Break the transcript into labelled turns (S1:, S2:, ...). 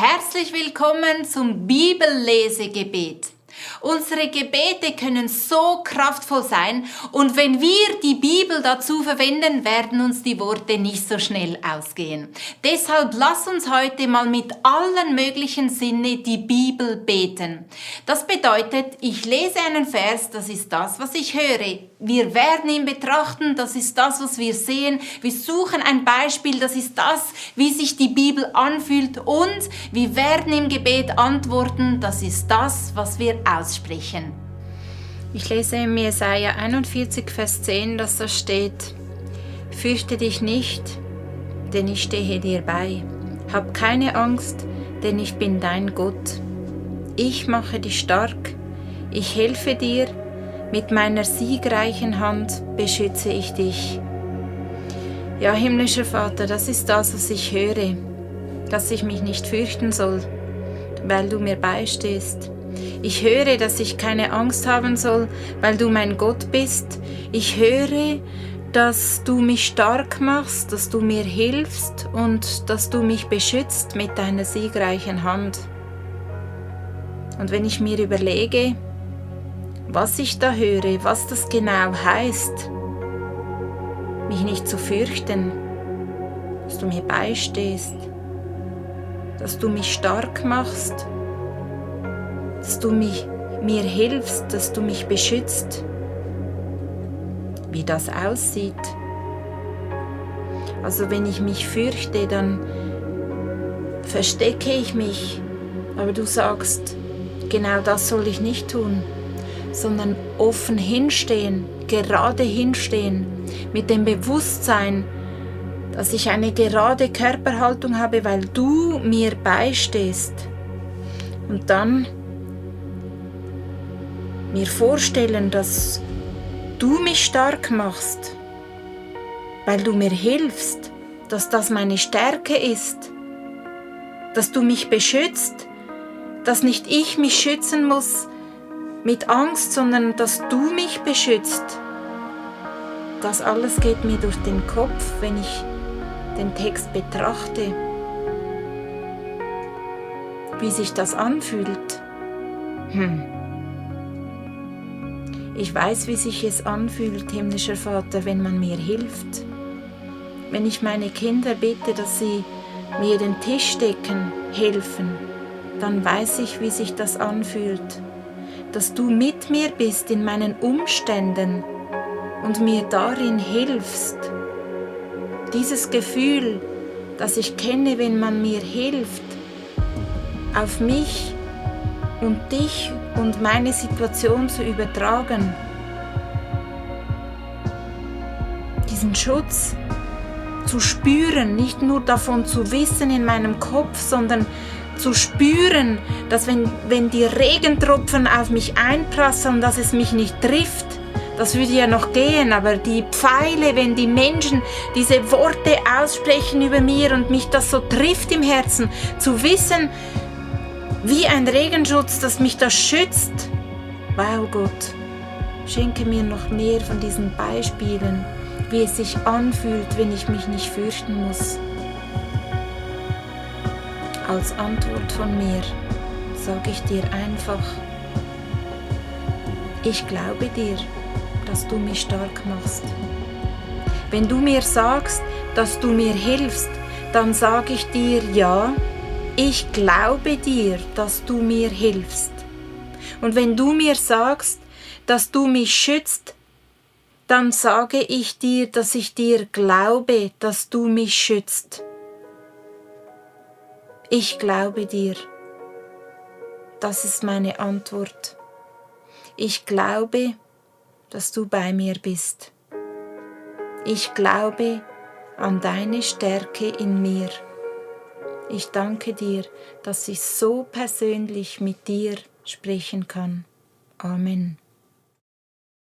S1: Herzlich willkommen zum Bibellesegebet. Unsere Gebete können so kraftvoll sein und wenn wir die Bibel dazu verwenden, werden uns die Worte nicht so schnell ausgehen. Deshalb lass uns heute mal mit allen möglichen Sinne die Bibel beten. Das bedeutet, ich lese einen Vers, das ist das, was ich höre. Wir werden ihn betrachten, das ist das, was wir sehen. Wir suchen ein Beispiel, das ist das, wie sich die Bibel anfühlt und wir werden im Gebet antworten, das ist das, was wir aussprechen. Ich lese im Jesaja 41, Vers 10, dass da steht: Fürchte dich nicht, denn ich stehe dir bei. Hab keine Angst, denn ich bin dein Gott. Ich mache dich stark, ich helfe dir, mit meiner siegreichen Hand beschütze ich dich. Ja, himmlischer Vater, das ist das, was ich höre, dass ich mich nicht fürchten soll, weil du mir beistehst. Ich höre, dass ich keine Angst haben soll, weil du mein Gott bist. Ich höre, dass du mich stark machst, dass du mir hilfst und dass du mich beschützt mit deiner siegreichen Hand. Und wenn ich mir überlege, was ich da höre, was das genau heißt, mich nicht zu fürchten, dass du mir beistehst, dass du mich stark machst, dass du mir hilfst, dass du mich beschützt, wie das aussieht. Also wenn ich mich fürchte, dann verstecke ich mich, aber du sagst, genau das soll ich nicht tun, sondern offen hinstehen, gerade hinstehen, mit dem Bewusstsein, dass ich eine gerade Körperhaltung habe, weil du mir beistehst. Und dann mir vorstellen, dass du mich stark machst, weil du mir hilfst, dass das meine Stärke ist, dass du mich beschützt, dass nicht ich mich schützen muss mit Angst, sondern dass du mich beschützt. Das alles geht mir durch den Kopf, wenn ich den Text betrachte, wie sich das anfühlt. Ich weiß, wie sich es anfühlt, himmlischer Vater, wenn man mir hilft. Wenn ich meine Kinder bitte, dass sie mir den Tisch decken, helfen, dann weiß ich, wie sich das anfühlt. Dass du mit mir bist in meinen Umständen und mir darin hilfst. Dieses Gefühl, das ich kenne, wenn man mir hilft, auf mich und dich und meine Situation zu übertragen. Diesen Schutz zu spüren, nicht nur davon zu wissen in meinem Kopf, sondern zu spüren, dass wenn die Regentropfen auf mich einprasseln, dass es mich nicht trifft. Das würde ja noch gehen, aber die Pfeile, wenn die Menschen diese Worte aussprechen über mir und mich das so trifft im Herzen, zu wissen, wie ein Regenschutz, das mich da schützt. Wow, Gott, schenke mir noch mehr von diesen Beispielen, wie es sich anfühlt, wenn ich mich nicht fürchten muss. Als Antwort von mir sage ich dir einfach, ich glaube dir, dass du mich stark machst. Wenn du mir sagst, dass du mir hilfst, dann sage ich dir, ja, ich glaube dir, dass du mir hilfst. Und wenn du mir sagst, dass du mich schützt, dann sage ich dir, dass ich dir glaube, dass du mich schützt. Ich glaube dir. Das ist meine Antwort. Ich glaube, dass du bei mir bist. Ich glaube an deine Stärke in mir. Ich danke dir, dass ich so persönlich mit dir sprechen kann. Amen.